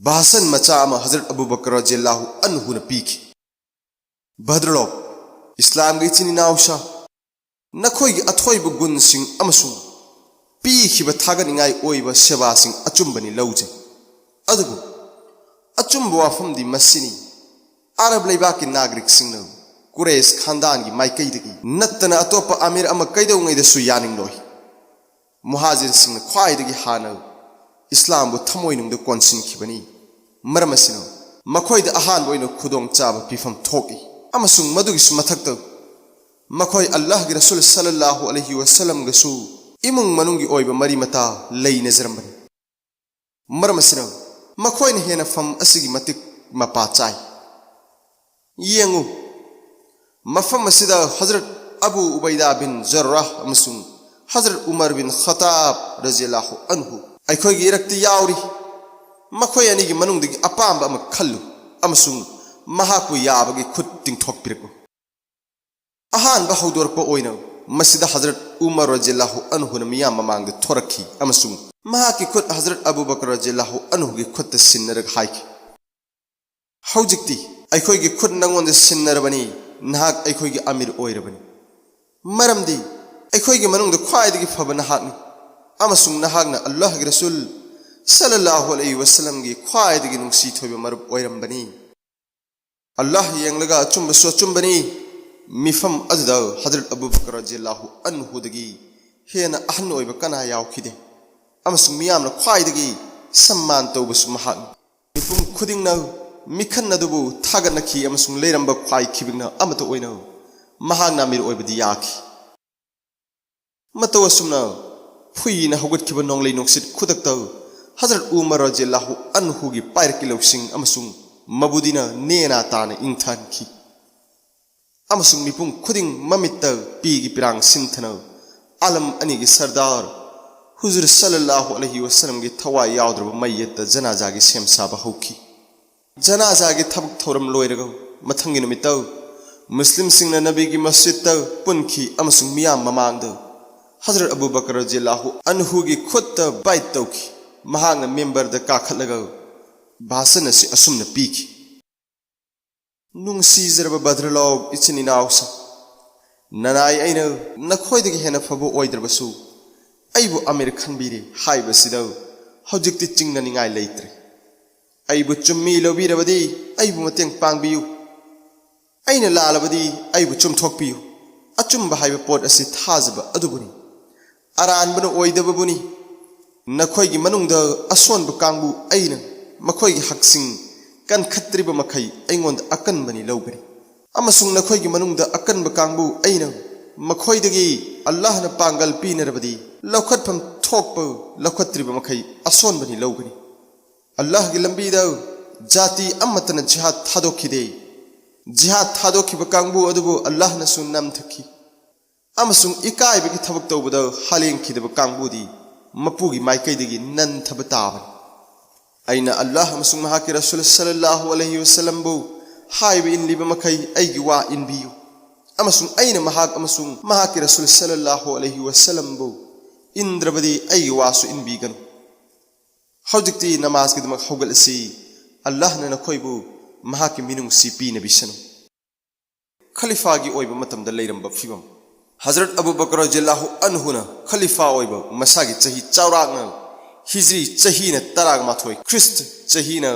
ꯚꯥꯁꯟ ꯃꯆꯥ ꯑꯃ ꯍꯖꯔꯠ ꯑꯕꯨ ꯕꯀꯔ ꯔꯖꯤꯌꯜꯂꯥꯍꯨ ꯑꯟꯍꯨꯅ ꯄꯤꯈꯤ꯫ "ꯚꯗ꯭ꯔꯂꯣꯛ, ꯏꯁꯂꯥꯝꯒꯤ ꯏꯆꯤꯟ ꯏꯅꯥꯎꯁꯥ, ꯅꯈꯣꯏꯒꯤ ꯑꯊꯣꯏꯕ ꯒꯨꯟꯁꯤꯡ ꯑꯃꯁꯨꯡ ꯄꯤꯈꯤꯕ ꯊꯥꯒꯠꯅꯤꯡꯉꯥꯏ ꯑꯣꯏꯕ ꯁꯦꯕꯥꯁꯤꯡ ꯑꯆꯨꯝꯕꯅꯤ ꯂꯧꯖꯩ꯫ ꯑꯗꯨꯕꯨ ꯑꯆꯨꯝꯕ ꯋꯥꯐꯝꯗꯤ ꯃꯁꯤꯅꯤ, ꯑꯔꯕ ꯂꯩꯕꯥꯛꯀꯤ ꯅꯥꯒꯔꯤꯛꯁꯤꯡꯅ ꯀꯨꯔꯦꯁ ꯈꯥꯟꯗꯥꯟꯒꯤ ꯃꯥꯏꯀꯩꯗꯒꯤ ꯅꯠꯇꯅ ꯑꯇꯣꯞꯄ ꯑꯃꯤꯔ ꯑꯃ ꯀꯩꯗꯧꯉꯩꯗꯁꯨ ꯌꯥꯅꯤꯡꯂꯣꯏ꯫ ꯃꯨꯍꯥꯖꯤꯔꯁꯤꯡꯅ ꯈ꯭ꯋꯥꯏꯗꯒꯤ ꯍꯥꯟꯅ ꯏꯁꯂꯥꯝꯕꯨ ꯊꯃꯣꯏꯅꯨꯡꯗ ꯀꯣꯟꯁꯤꯟꯈꯤꯕꯅꯤ꯫ ꯃꯔꯝ ꯑꯁꯤꯅ ꯃꯈꯣꯏꯗ ꯑꯍꯥꯟꯕ ꯑꯣꯏꯅ ꯈꯨꯗꯣꯡꯆꯥꯕ ꯄꯤꯐꯝ ꯊꯣꯛꯏ, ꯑꯃꯁꯨꯡ ꯃꯗꯨꯒꯤꯁꯨ ꯃꯊꯛꯇ ꯃꯈꯣꯏ ꯑꯜꯂꯥꯍꯒꯤ ꯔꯁꯨꯜ ꯁꯜꯂꯜꯂꯥꯍꯨ ꯑꯂꯩꯍꯤ ꯋꯁꯜꯂꯝꯒꯁꯨ ꯏꯃꯨꯡ ꯃꯅꯨꯡꯒꯤ ꯑꯣꯏꯕ ꯃꯔꯤ ꯃꯇꯥ ꯂꯩꯅꯖꯔꯝꯕꯅꯤ꯫ ꯃꯔꯝ ꯑꯁꯤꯅ ꯃꯈꯣꯏꯅ ꯍꯦꯟꯅ ꯐꯝ ꯑꯁꯤꯒꯤ ꯃꯇꯤꯛ ꯃꯄꯥ ꯆꯥꯏ꯫ ꯌꯦꯡꯉꯨ, ꯃꯐꯝ ꯑꯁꯤꯗ ꯍꯖꯔꯠ ꯑꯕꯨ ꯎꯕꯩꯗꯥ ꯕꯤꯟ ꯖꯔ꯭ꯔꯥꯍ ꯑꯃꯁꯨꯡ ꯍꯖꯔꯠ ꯎꯃꯔ ꯕꯤꯟ ꯈꯠꯇꯥꯕ ꯔꯖꯤꯌꯜꯂꯥꯍꯨ ꯑꯟꯍꯨ ꯑꯩꯈꯣꯏꯒꯤ ꯏꯔꯛꯇ ꯌꯥꯎꯔꯤ꯫ ꯃꯈꯣꯏ ꯑꯅꯤꯒꯤ ꯃꯅꯨꯡꯗꯒꯤ ꯑꯄꯥꯝꯕ ꯑꯃ ꯈꯜꯂꯨ ꯑꯃꯁꯨꯡ ꯃꯍꯥꯛꯄꯨ ꯌꯥꯕꯒꯤ ꯈꯨꯠ ꯇꯤꯡꯊꯣꯛꯄꯤꯔꯛꯎ꯫" ꯑꯍꯥꯟꯕ ꯍꯧꯗꯣꯔꯛꯄ ꯑꯣꯏꯅ ꯃꯁꯤꯗ ꯍꯖꯔꯠ ꯎꯃꯔ ꯔꯖꯤꯌꯜꯂꯥꯍꯨ ꯑꯟꯍꯨꯅ ꯃꯤꯌꯥꯝ ꯃꯃꯥꯡꯗ ꯊꯣꯔꯛꯈꯤ ꯑꯃꯁꯨꯡ ꯃꯍꯥꯛꯀꯤ ꯈꯨꯠ ꯍꯖꯔꯠ ꯑꯕꯨ ꯕꯀꯔ ꯔꯖꯤꯌꯜꯂꯥꯍꯨ ꯑꯟꯍꯨꯒꯤ ꯈꯨꯠꯇ ꯁꯤꯟꯅꯔꯒ ꯍꯥꯏꯈꯤ, "ꯍꯧꯖꯤꯛꯇꯤ ꯑꯩꯈꯣꯏꯒꯤ ꯈꯨꯠ ꯅꯉꯣꯟꯗ ꯁꯤꯟꯅꯔꯕꯅꯤ, ꯅꯍꯥꯛ ꯑꯩꯈꯣꯏꯒꯤ ꯑꯃꯤꯔ ꯑꯣꯏꯔꯕꯅꯤ꯫ ꯃꯔꯝꯗꯤ ꯑꯩꯈꯣꯏꯒꯤ ꯃꯅꯨꯡꯗ ꯈ꯭ꯋꯥꯏꯗꯒꯤ ꯐꯕ ꯅꯍꯥꯛꯅꯤ, ꯑꯃꯁꯨꯡ ꯅꯍꯥꯛꯅ ꯑꯜꯂꯥꯍꯒꯤ ꯔꯁꯨꯜ ꯁꯜꯂꯜꯂꯥꯍꯨ ꯑꯂꯩꯍꯤ ꯋꯁꯜꯂꯝꯒꯤ ꯈ꯭ꯋꯥꯏꯗꯒꯤ ꯅꯨꯡꯁꯤ ꯊꯣꯏꯕ ꯃꯔꯨꯞ ꯑꯣꯏꯔꯝꯕꯅꯤ꯫ ꯑꯜꯂꯥꯍ ꯌꯦꯡꯂꯒ ꯑꯆꯨꯝꯕꯁꯨ ꯑꯆꯨꯝꯕꯅꯤ꯫ ꯃꯤꯐꯝ ꯑꯗꯨꯗ ꯍꯖꯔꯠ ꯑꯕꯨ ꯕꯀꯔ ꯔꯖꯤꯌꯜꯂꯥꯍꯨ ꯑꯟꯍꯨꯗꯒꯤ ꯍꯦꯟꯅ ꯑꯍꯟ ꯑꯣꯏꯕ ꯀꯅꯥ ꯌꯥꯎꯈꯤꯗꯦ꯫ ꯑꯃꯁꯨꯡ ꯃꯤꯌꯥꯝꯅ ꯈ꯭ꯋꯥꯏꯗꯒꯤ ꯁꯝꯃꯥꯟ ꯇꯧꯕꯁꯨ ꯃꯍꯥꯛꯅꯤ꯫ ꯃꯤꯄꯨꯝ ꯈꯨꯗꯤꯡꯅ ꯃꯤꯈꯟ ꯑꯗꯨꯕꯨ ꯊꯥꯒꯠꯅꯈꯤ ꯑꯃꯁꯨꯡ ꯂꯩꯔꯝꯕ ꯈ꯭ꯋꯥꯏ ꯈꯤꯕꯤꯛꯅ ꯑꯃꯠꯇ ꯑꯣꯏꯅ ꯃꯍꯥꯛꯅ ꯑꯃꯤꯔ ꯑꯣꯏꯕꯗꯤ ꯌꯥꯈꯤ꯫ ꯃꯇꯧ ꯑꯁꯨꯝꯅ ꯐꯨꯏꯅ ꯍꯧꯒꯠꯈꯤꯕ ꯅꯣꯡꯂꯩ ꯅꯨꯡꯁꯤꯠ ꯈꯨꯗꯛꯇ ꯍꯖꯔꯠ ꯎꯃꯔ ꯔꯖꯤꯌꯜꯂꯥꯍꯨ ꯑꯟꯍꯨꯒꯤ ꯄꯥꯏꯔꯛꯀꯤ ꯂꯧꯁꯤꯡ ꯑꯃꯁꯨꯡ ꯃꯕꯨꯗꯤꯅ ꯅꯦꯅꯥ ꯇꯥꯅ ꯏꯪꯊꯍꯟꯈꯤ꯫ ꯑꯃꯁꯨꯡ ꯃꯤꯄꯨꯝ ꯈꯨꯗꯤꯡ ꯃꯃꯤꯠꯇ ꯄꯤꯒꯤ ꯄꯤꯔꯥꯡ ꯁꯤꯟꯊꯅ ꯑꯥꯂꯝ ꯑꯅꯤꯒꯤ ꯁꯔꯗꯥꯔ ꯍꯨꯖꯨꯔ ꯁꯜꯂꯜꯂꯥꯍꯨ ꯑꯂꯩꯍꯤ ꯋꯁꯜꯂꯝꯒꯤ ꯊꯋꯥꯏ ꯌꯥꯎꯗ꯭ꯔꯕ ꯃꯩꯌꯦꯠꯇ ꯖꯅꯥꯖꯥꯒꯤ ꯁꯦꯝ ꯁꯥꯕ ꯍꯧꯈꯤ꯫ ꯖꯅꯥꯖꯥꯒꯤ ꯊꯕꯛ ꯊꯧꯔꯝ ꯂꯣꯏꯔꯒ ꯃꯊꯪꯒꯤ ꯅꯨꯃꯤꯠꯇ ꯃꯨꯁꯂꯤꯝꯁꯤꯡꯅ ꯅꯕꯤꯒꯤ ꯃꯁꯖꯤꯗꯇ ꯄꯨꯟꯈꯤ ꯑꯃꯁꯨꯡ ꯃꯤꯌꯥꯝ ꯃꯃꯥꯡꯗ ꯍꯖꯔꯠ ꯑꯕꯨ ꯕꯀꯔ ꯔꯖꯤꯌꯜꯂꯥꯍꯨ ꯑꯟꯍꯨꯒꯤ ꯈꯨꯠꯇ ꯕꯥꯏꯠ ꯇꯧꯈꯤ꯫ ꯃꯍꯥꯛꯅ ꯃꯦꯝꯕꯔꯗ ꯀꯥꯈꯠꯂꯒ ꯚꯥꯁꯟ ꯑꯁꯤ ꯑꯁꯨꯝꯅ ꯄꯤꯈꯤ, "ꯅꯨꯡꯁꯤꯖꯔꯕ ꯕꯗ꯭ꯔ ꯂꯧ ꯏꯆꯤꯟ ꯏꯅꯥꯎꯁꯤꯡ, ꯅꯅꯥꯏ ꯑꯩꯅ ꯅꯈꯣꯏꯗꯒꯤ ꯍꯦꯟꯅ ꯐꯕ ꯑꯣꯏꯗ꯭ꯔꯕꯁꯨ ꯑꯩꯕꯨ ꯑꯃꯤꯔ ꯈꯟꯕꯤꯔꯦ ꯍꯥꯏꯕꯁꯤꯗ ꯍꯧꯖꯤꯛꯇꯤ ꯆꯤꯡꯅꯅꯤꯡꯉꯥꯏ ꯂꯩꯇ꯭ꯔꯦ꯫ ꯑꯩꯕꯨ ꯆꯨꯝꯃꯤ ꯂꯧꯕꯤꯔꯕꯗꯤ ꯑꯩꯕꯨ ꯃꯇꯦꯡ ꯄꯥꯡꯕꯤꯌꯨ꯫ ꯑꯩꯅ ꯂꯥꯜꯂꯕꯗꯤ ꯑꯩꯕꯨ ꯆꯨꯝꯊꯣꯛꯄꯤꯌꯨ꯫ ꯑꯆꯨꯝꯕ ꯍꯥꯏꯕ ꯄꯣꯠ ꯑꯁꯤ ꯊꯥꯖꯕ ꯑꯗꯨꯕꯨꯅꯤ꯫ ꯑꯔꯥꯟꯕꯅ ꯑꯣꯏꯗꯕꯕꯨꯅꯤ꯫ ꯅꯈꯣꯏꯒꯤ ꯃꯅꯨꯡꯗ ꯑꯁꯣꯟꯕ ꯀꯥꯡꯕꯨ ꯑꯩꯅ ꯃꯈꯣꯏꯒꯤ ꯍꯛꯁꯤꯡ ꯀꯟꯈꯠꯇ꯭ꯔꯤꯕ ꯃꯈꯩ ꯑꯩꯉꯣꯟꯗ ꯑꯀꯟꯕꯅꯤ ꯂꯧꯒꯅꯤ꯫ ꯑꯃꯁꯨꯡ ꯅꯈꯣꯏꯒꯤ ꯃꯅꯨꯡꯗ ꯑꯀꯟꯕ ꯀꯥꯡꯕꯨ ꯑꯩꯅ ꯃꯈꯣꯏꯗꯒꯤ ꯑꯜꯂꯥꯍꯅ ꯄꯥꯡꯒꯜ ꯄꯤꯅꯔꯕꯗꯤ ꯂꯧꯈꯠꯐꯝ ꯊꯣꯛꯄ ꯂꯧꯈꯠꯇ꯭ꯔꯤꯕ ꯃꯈꯩ ꯑꯁꯣꯟꯕꯅꯤ ꯂꯧꯒꯅꯤ꯫ ꯑꯜꯂꯥꯍꯒꯤ ꯂꯝꯕꯤꯗ ꯖꯥꯇꯤ ꯑꯃꯠꯇꯅ ꯖꯤꯍꯥꯗ ꯊꯥꯗꯣꯛꯈꯤꯗꯦ꯫ ꯖꯤꯍꯥꯗ ꯊꯥꯗꯣꯛꯈꯤꯕ ꯀꯥꯡꯕꯨ ꯑꯗꯨꯕꯨ ꯑꯜꯂꯥꯍꯅꯁꯨ ꯅꯝꯊꯈꯤ꯫ ꯑꯃꯁꯨꯡ ꯏꯀꯥꯏꯕꯒꯤ ꯊꯕꯛ ꯇꯧꯕꯗ ꯍꯥꯂꯦꯡꯈꯤꯗꯕ ꯀꯥꯡꯕꯨꯗꯤ ꯃꯄꯨꯒꯤ ꯃꯥꯏꯀꯩꯗꯒꯤ ꯅꯟꯊꯕ ꯇꯥꯕꯅꯤ꯫ ꯑꯩꯅ ꯑꯜꯂꯥꯍ ꯑꯃꯁꯨꯡ ꯃꯍꯥꯛꯀꯤ ꯔꯁꯨꯜ ꯁꯜꯂꯜꯂꯥꯍꯨ ꯑꯂꯩꯍꯤ ꯋꯁꯜꯂꯝꯕꯨ ꯍꯥꯏꯕ ꯏꯟꯂꯤꯕ ꯃꯈꯩ ꯑꯩꯒꯤ ꯋꯥ ꯏꯟꯕꯤꯌꯨ꯫ ꯑꯃꯁꯨꯡ ꯑꯩꯅ ꯃꯍꯥꯛ ꯑꯃꯁꯨꯡ ꯃꯍꯥꯛꯀꯤ ꯔꯁꯨꯜ ꯁꯜꯂꯜꯂꯥꯍꯨ ꯑꯂꯩꯍꯤ ꯋꯁꯜꯂꯝꯕꯨ ꯏꯟꯗ꯭ꯔꯕꯗꯤ ꯑꯩꯒꯤ ꯋꯥꯁꯨ ꯏꯟꯕꯤꯒꯅꯨ꯫ ꯍꯧꯖꯤꯛꯇꯤ ꯅꯃꯥꯖꯀꯤꯗꯃꯛ ꯍꯧꯒꯠꯂꯁꯤ꯫ ꯑꯜꯂꯥꯍꯅ ꯅꯈꯣꯏꯕꯨ ꯃꯍꯥꯛꯀꯤ ꯃꯤꯅꯨꯡꯁꯤ ꯄꯤꯅꯕꯤꯁꯅꯨ"꯫ ꯈꯂꯤꯐꯥꯒꯤ ꯑꯣꯏꯕ ꯃꯇꯝꯗ ꯂꯩꯔꯝꯕ ꯐꯤꯕꯝ꯫ ꯍꯖꯔꯠ ꯑꯕꯨ ꯕꯀꯔ ꯔꯖꯤꯌꯜꯂꯥꯍꯨ ꯑꯟꯍꯨꯅ ꯈꯂꯤꯐꯥ ꯑꯣꯏꯕ ꯃꯁꯥꯒꯤ ꯆꯍꯤ ꯆꯥꯎꯔꯥꯛꯅ ꯍꯤꯖ꯭ꯔꯤ ꯆꯍꯤꯅ ꯇꯔꯥꯃꯥꯊꯣꯏ, ꯈ꯭ꯔꯤꯁꯇ ꯆꯍꯤꯅ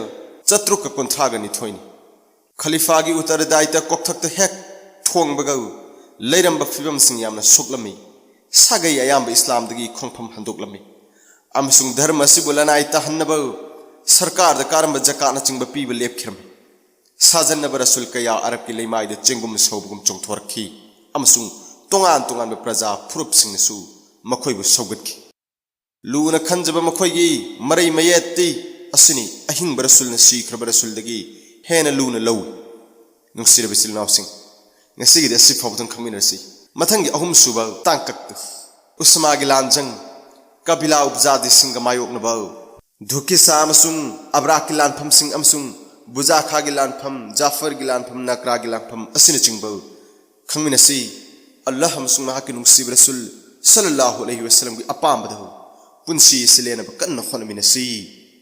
ꯆꯥꯇ꯭ꯔꯨꯛꯀ ꯀꯨꯟꯊ꯭ꯔꯥꯒ ꯅꯤꯊꯣꯏꯅꯤ꯫ ꯈꯂꯤꯐꯥꯒꯤ ꯎꯠꯇꯔꯗꯥꯏꯇ ꯀꯣꯛꯊꯛꯇ ꯍꯦꯛ ꯊꯣꯡꯕꯒ ꯂꯩꯔꯝꯕ ꯐꯤꯕꯝꯁꯤꯡ ꯌꯥꯝꯅ ꯁꯣꯛꯂꯝꯃꯤ꯫ ꯁꯥꯒꯩ ꯑꯌꯥꯝꯕ ꯏꯁꯂꯥꯝꯗꯒꯤ ꯈꯣꯡꯐꯝ ꯍꯟꯗꯣꯛꯂꯝꯃꯤ꯫ ꯑꯃꯁꯨꯡ ꯙꯔꯃ ꯑꯁꯤꯕꯨ ꯂꯅꯥꯏ ꯇꯥꯍꯟꯅꯕ ꯁꯔꯀꯥꯔꯗ ꯀꯥꯔꯝꯕ ꯖꯀꯥꯠꯅꯆꯤꯡꯕ ꯄꯤꯕ ꯂꯦꯞꯈꯤꯔꯝꯃꯤ꯫ ꯁꯥꯖꯟꯅꯕ ꯔꯁꯨꯜ ꯀꯌꯥ ꯑꯔꯕꯀꯤ ꯂꯩꯃꯥꯏꯗ ꯆꯦꯡꯒꯨꯝ ꯁꯧꯕꯒꯨꯝ ꯆꯣꯡꯊꯣꯔꯛꯈꯤ, ꯑꯃꯁꯨꯡ ꯇꯣꯉꯥꯟ ꯇꯣꯉꯥꯟꯕ ꯄ꯭ꯔꯖꯥ ꯐꯨꯔꯨꯞꯁꯤꯡꯅꯁꯨ ꯃꯈꯣꯏꯕꯨ ꯁꯧꯒꯠꯈꯤ꯫ ꯂꯨꯅ ꯈꯟꯖꯕ ꯃꯈꯣꯏꯒꯤ ꯃꯔꯩ ꯃꯌꯦꯠꯇꯤ ꯑꯁꯤꯅꯤ: ꯑꯍꯤꯡꯕ ꯔꯁꯨꯜꯅ ꯁꯤꯈ꯭ꯔꯕ ꯔꯁꯨꯜꯗꯒꯤ ꯍꯦꯟꯅ ꯂꯨꯅ ꯂꯧꯏ꯫ ꯅꯨꯡꯁꯤꯔꯕ ꯏꯆꯤꯜ ꯏꯅꯥꯎꯁꯤꯡ, ꯉꯁꯤꯒꯤꯗꯤ ꯑꯁꯤ ꯐꯥꯎꯕꯗꯪ ꯈꯪꯃꯤꯟꯅꯔꯁꯤ꯫ ꯃꯊꯪꯒꯤ ꯑꯍꯨꯝꯁꯨꯕ ꯇꯥꯡꯀꯛꯇ ꯎꯁꯃꯥꯒꯤ ꯂꯥꯟꯖꯪ, ꯀꯕꯤꯂꯥ ꯎꯕꯖꯥꯗꯤꯁꯤꯡꯒ ꯃꯥꯌꯣꯛꯅꯕ, ꯙꯨꯀꯤꯁꯥ ꯑꯃꯁꯨꯡ ꯑꯕ꯭ꯔꯥꯛꯀꯤ ꯂꯥꯟꯐꯝꯁꯤꯡ ꯑꯃꯁꯨꯡ ꯕꯨꯖꯥꯈꯥꯒꯤ ꯂꯥꯟꯐꯝ, ꯖꯥꯐꯔꯒꯤ ꯂꯥꯟꯐꯝ, ꯅꯀ꯭ꯔꯥꯒꯤ ꯂꯥꯟꯐꯝ ꯑꯁꯤꯅꯆꯤꯡꯕ ꯈꯪꯃꯤꯟꯅꯁꯤ꯫ ꯑꯜꯂꯥꯍ ꯑꯃꯁꯨꯡ ꯃꯍꯥꯛꯀꯤ ꯅꯨꯡꯁꯤꯕ ꯔꯁꯨꯜ ꯁꯜꯂꯜꯂꯥꯍꯨ ꯑꯂꯩꯍꯤ ꯋꯁꯜꯂꯝꯒꯤ ꯑꯄꯥꯝꯕꯗ ꯄꯨꯟꯁꯤ ꯑꯁꯤ ꯂꯦꯟꯅꯕ ꯀꯟꯅ ꯍꯣꯠꯅꯃꯤꯟꯅꯁꯤ꯫